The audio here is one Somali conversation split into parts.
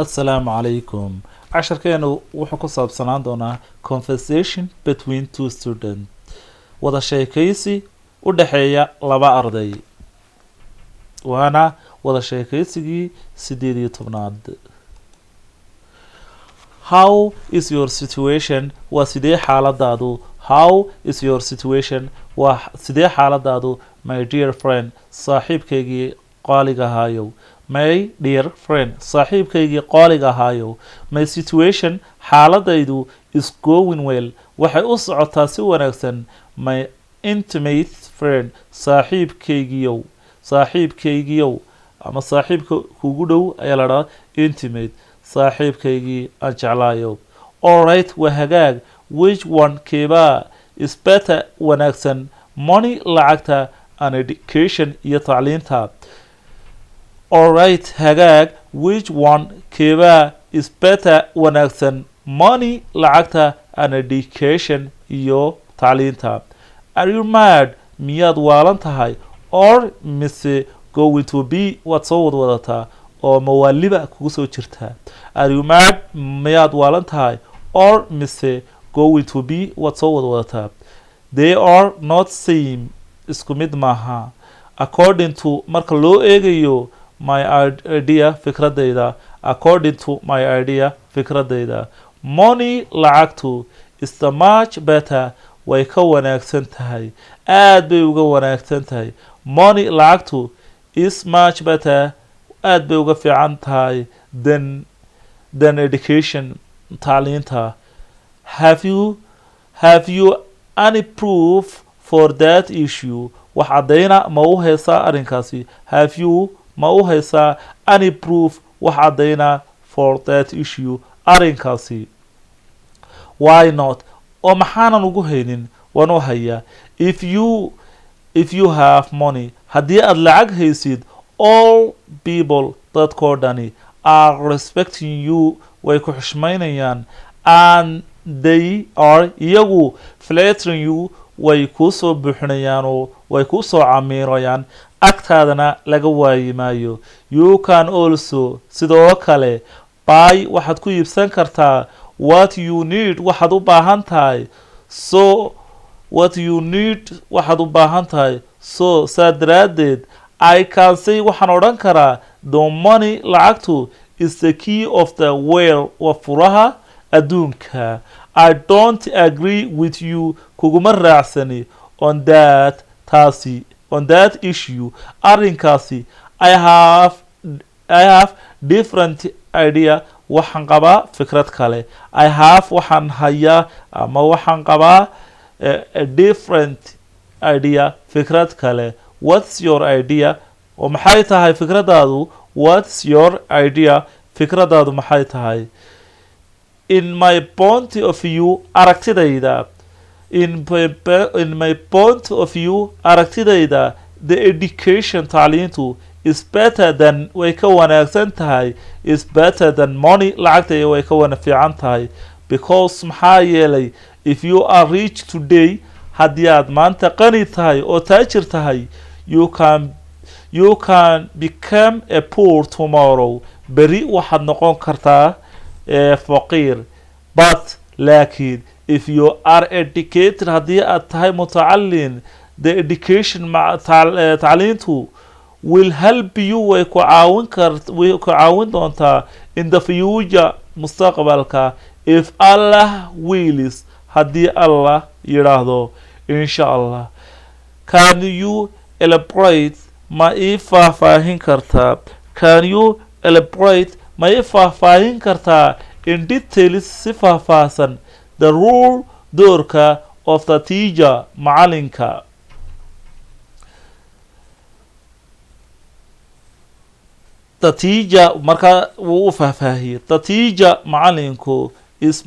Asalaamu calaykum. Casharkeenu wuxuu ku saabsanaan doonaa conversation between two students, wada sheekaysi u dhexeeya laba arday, waana wada sheekaysigii 18aad. How is your situation? Waa sidee xaaladaadu? How is your situation? Waa sidee xaaladaadu? My dear friend, saaxiibkaygii qaaliga ahaayow. My dear friend, saaxiibkaygii qaaliga ahaayow. My situation, xaaladaydu, is going well, waxay u socotaa si wanaagsan. My intimate friend, saaxiibkaygiyow, saaxiibkaygiyow ama saaxiibka kugu dhow ayaa la dhahaa intimate, saaxiibkaygii aan jeclaayo. Alright, waa hagaag. Which one, keebaa, is better, wanaagsan, money, lacagta, and education, iyo tacliinta? Alright, hagaag. Which one, keebaa, is better, wanaagsan, money, lacagta, and education, iyo tacliinta? Are you mad? Miyaad waalan tahay? Or, mise, going to be, waad soo wadwadataa oo mawaaliba kugu soo jirtaa? Are you mad? Miyaad waalan tahay? Or, mise, going to be, waad soo wadwadataa? They are not same, isku mid maaha. According to, marka loo eegayo, my idea, fikradayda. According to my idea, fikradayda, money, lacagtu, is the much better, way ka wanaagsan tahay, aad bay uga wanaagsan tahay. Money, lacagtu, is much better, aad bay uga fiican tahay, than education, tacliinta. Have you any proof for that issue? Wax caddayna ma u haysaa arrinkaasi? Have you, ma u haysaa, any proof, wax caddayna, for that issue, arrinkaasi? Why not? Oo maxaanan ugu haynin? Waan u hayaa. If you have money, haddii aad lacag haysid, all people, dadkoo dhani, are respecting you, way ku xushmaynayaan, and they are, iyagu, flattering you, way kuu soo buuxinayaan oo way kuu soo camiirayaan, agtaadana laga waayi maayo. You can also, sidoo kale, buy, waxaad ku iibsan kartaa, what you need, waxaad u baahan tahay. So what you need, waxaad u baahan tahay. So, saa daraaddeed, I can say, waxaan odhan karaa, the money, lacagtu, is the key of the world, waa furaha adduunka. I don't agree with you, kuguma raacsani, on that, taasi, on that issue, arrinkaasi. I have different idea, waxaan qabaa fikrad kale. I have, waxaan hayaa ama waxaan qabaa, a different idea, fikrad kale. What's your idea? Oo maxay tahay fikradaadu? What's your idea? Fikradaadu maxay tahay? In my point of view, aragtidayda, in my point of view, aragtidayda, the education, tacliintu, is better than, way ka wanaagsan tahay, is better than money, lacagta way ka wana fiican tahay, because, maxaa yeelay, if you are rich today, haddii aad maanta qani tahay oo taajir tahay, you can become a poor tomorrow, beri waxaad noqon kartaa faqiir. But, laakiin, if you are educated, haddii aad tahay mutacalin, the education, tacliintu, will help you, way ku caawin kar way ku caawin doontaa, in the future, mustaqbalka, if Allah wills, haddii Allah yidhaahdo, insha Allah. Can you elaborate? Ma ii faahfaahin kartaa? Can you elaborate? Ma ii faahfaahin kartaa, in details, si faahfaahsan, the role, doorka, of the teacher, macalinka? The teacher, markaa wuu u faahfaahiyey. The teacher, macalinku, is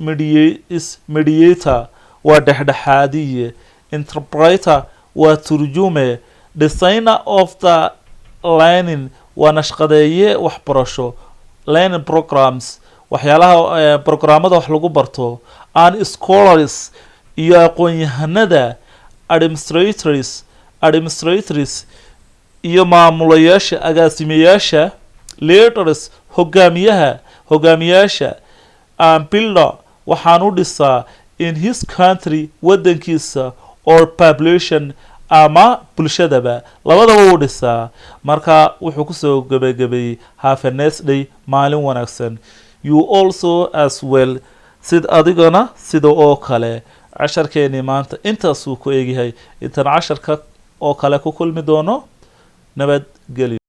mediator, waa dhexdhexaadiye, interpreter, waa turjume, designer of the learning, waa nashqadeeye waxbarasho, learning programs, waxyaalaha programmada wax lagu barto, and scholars, iyo aqoon-yahanada, administrators, iyo maamulayaasha, agaasimayaasha, leaders, hogaamiyaha, Hogaamiyaasha. And builder, waxaan u dhisaa, in his country, wadankiisa, or population, ama bulshadaba, labadaba u dhisaa. Marka wuxuu kusoo gebagabeeyey: "Have a nice day," maalin wanaagsan. "You also as well," sid adigana sida oo kale. Casharkeenii maanta intaasuu ku eegyahay. Intaan casharka oo kale ku kulmi doono, nabadgelyo.